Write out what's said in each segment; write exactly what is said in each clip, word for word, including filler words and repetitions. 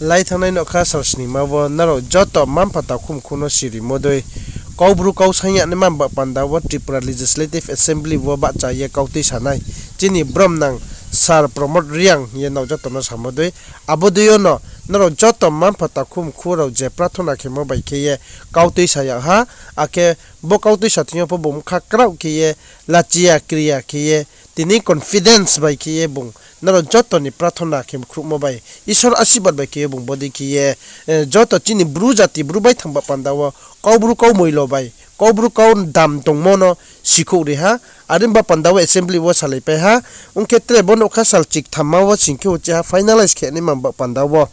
Lai thanngnai nougkha sal sningma wo nrao joto mma-mpha takhu mkhu no sirimo dei, Kaubru kau saing ya naima ba panda wo Tripura Legislative Assembly wo bahcha ye kau tuisanai chini bromnang Sir Pramod Reang ye nrao joto no samo dei, abo dei yo no nrao joto mma-mpha takhu mkhu rao je prathona khemo bai khe ye kau tuisa yag ha, akhe bo kau tuisa thing yo pho bung bkha kraoh khe ye, lachi ya kri ya khe ye, tini confidence bai khe ye bung nrao joto ni prathona khe khruhmo bai, Isor asirbad bai khe ye bung bodei khe ye, joto chini Bru jati Bru baithang ba panda wo Kaubru kau moilo bai, Kaubru kau dam tongmo no sikhouh ri ha. Are ba panda wo assembly wo salaipai ha. Ong khe tre bo nougkha sal chikthamma wo sing khe uchih ha finalize khe naima ba panda wo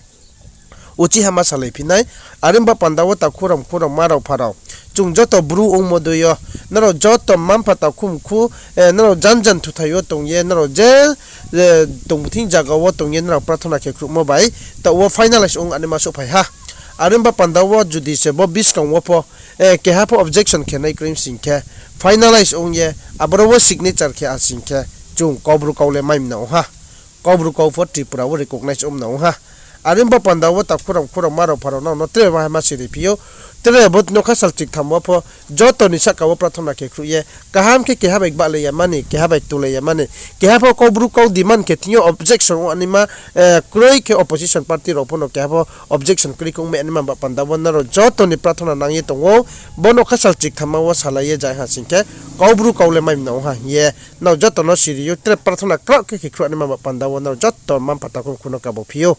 uchih ha ma salaiphi nai. Are ba panda wo takhu rao mkhu rao mma rao mpha rao, chung joto Bru ongmo dei yo, nrao joto mma-mpha takhu mkhu, nrao jan jan thuthai yo tong ye, nrao je tong thing zaga wo tong ye nrao prathona khe khruhmo bai, taoh wo finalize ong naima souhphai ha. Are ba panda wo judi se bo buskang wo pho keha pho objection khe nai kroi sing khe, finalize ong ye aboro wo signature khe a sing khe, chung Kaubru kau le mai mna ong ha. Kaubru kau pho Tripura wo recognize ong mna ong ha. Are ba panda wo takhu rao mkhu rao mma rao mpha rao nrao no tre ma ha ma siriphi ou. Tre bo nougkha sal chiktham wo pho joto ni sahka wo prathona khe khruh ye, kaham khe keha bai gbahlai ya mani, keha bai ktulai ya mani, keha pho Kaubru kau demand khe thing yo objection ong naima kroi khe opposition party rao pho no keha pho objection kroi khe ong mai naima ba panda wo nrao joto ni prathona nang ye tong ou. Bo nougkha sal chikthamma wo salai ye jai ha sing khe, Kaubru kau le mai mna ong ha hing ye nrao joto no siri ou, tre prathona kraoh khe khe khruh naima ba panda wo nrao joto mma-mpha takhu mkhu no kabo phi ou.